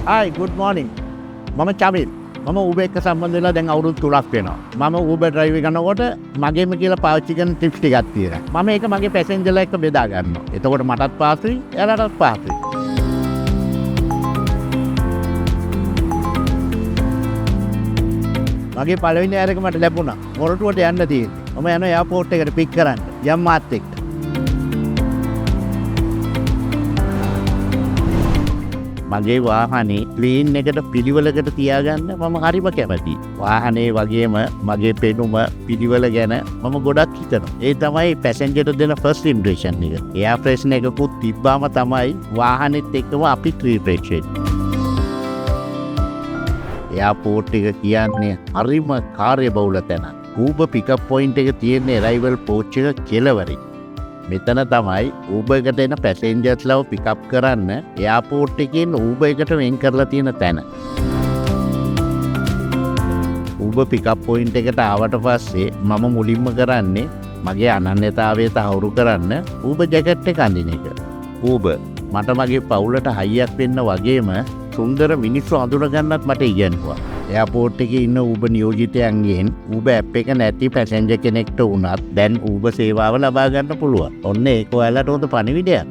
Hi, good morning. මම චමිල්. මම Uber එක්ක සම්බන්ධ වෙලා දැන් අවුරුදු 3ක් වෙනවා. මම Uber drive කරනකොට මගේම කියලා පාවිච්චි කරන ටිප්ස් ටිකක් තියෙනවා. මම ඒක මගේ පැසෙන්ජර්ලා එක්ක බෙදා ගන්නවා. එතකොට මටත් පහසුයි, එයාලටත් පහසුයි. මගේ පළවෙනි එයාර් එක මට ලැබුණා. මොරටුවට යන්න තියෙන්නේ. මම යනවා එයාපෝට් එකට පික් කරන්න. යම් මාත් එක්ක. මගේ වාහනේ ක්ලීන් එකට පිළිවෙලකට තියාගන්න මම හරිම කැමතියි. වාහනේ වගේම මගේ පෙනුම පිළිවෙල ගැන මම ගොඩක් හිතනවා. ඒ තමයි පැසෙන්ජර්ට දෙන ෆස්ට් ඉම්ප්‍රෙෂන් එක. එයා ෆ්‍රෙෂ්නර් එකකුත් තිබ්බාම තමයි වාහනේත් එක්කම අපිත් රිෆ්‍රෙෂ් වෙන්නේ. එයාපෝට් එක කියන්නේ හරිම කාර්යබහුල තැනක්. Uber pickup point එක තියෙන්නේ ඇරයිවල් පෝච් එක කෙළවරින්. මෙතන තමයි Uber එකට එන පැසෙන්ජර්ස්ලව පිකප් කරන්න එයාපෝට් එකෙන් Uber එකට වෙන් කරලා තියෙන තැන. Uber pickup point එකට ආවට පස්සේ මම මුලින්ම කරන්නේ මගේ අනන්‍යතාවය තහවුරු කරන්න Uber jacket එක අඳින එක. Uber මට මගේ පවුලට හයියක් වෙන්න වගේම සුන්දර මිනිස්සු අඳුනගන්නත් මට ඉගැන්වුවා. එයාපෝට් එකේ ඉන්න Uber නියෝජිතයන්ගෙන් Uber app එක නැති පැසෙන්ජර් කෙනෙක්ට වුණත් දැන් Uber සේවාව ලබා ගන්න පුළුවන්. ඔන්න ඒක ඔයාලට හොඳ පණිවිඩයක්.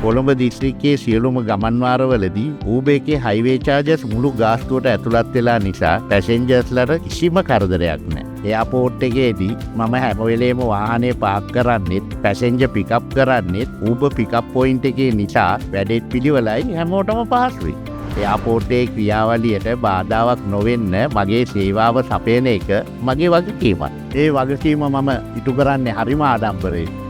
කොළඹ දිස්ත්‍රික්කයේ සියලුම ගමන් වාරවලදී Uber එකේ හයිවේ චාර්ජස් මුළු ගාස්තුවට ඇතුළත් වෙලා නිසා පැසෙන්ජර්ස්ලට කිසිම කරදරයක් නැහැ. එයාපෝට් එකේදී මම හැම වෙලේම වාහනේ පාක් කරන්නෙත් පැසෙන්ජර් පිකප් කරන්නෙත් Uber pickup point එකේ නිසා වැඩෙත් පිළිවෙලයි හැමෝටම පහසුයි. එයාපෝට් එකේ ක්‍රියාවලියට බාධාවක් නොවෙන්න මගේ සේවාව සපයන එක මගේ වගකීමක්. ඒ වගකීම මම ඉටු කරන්නේ හරිම ආඩම්බරයෙන්.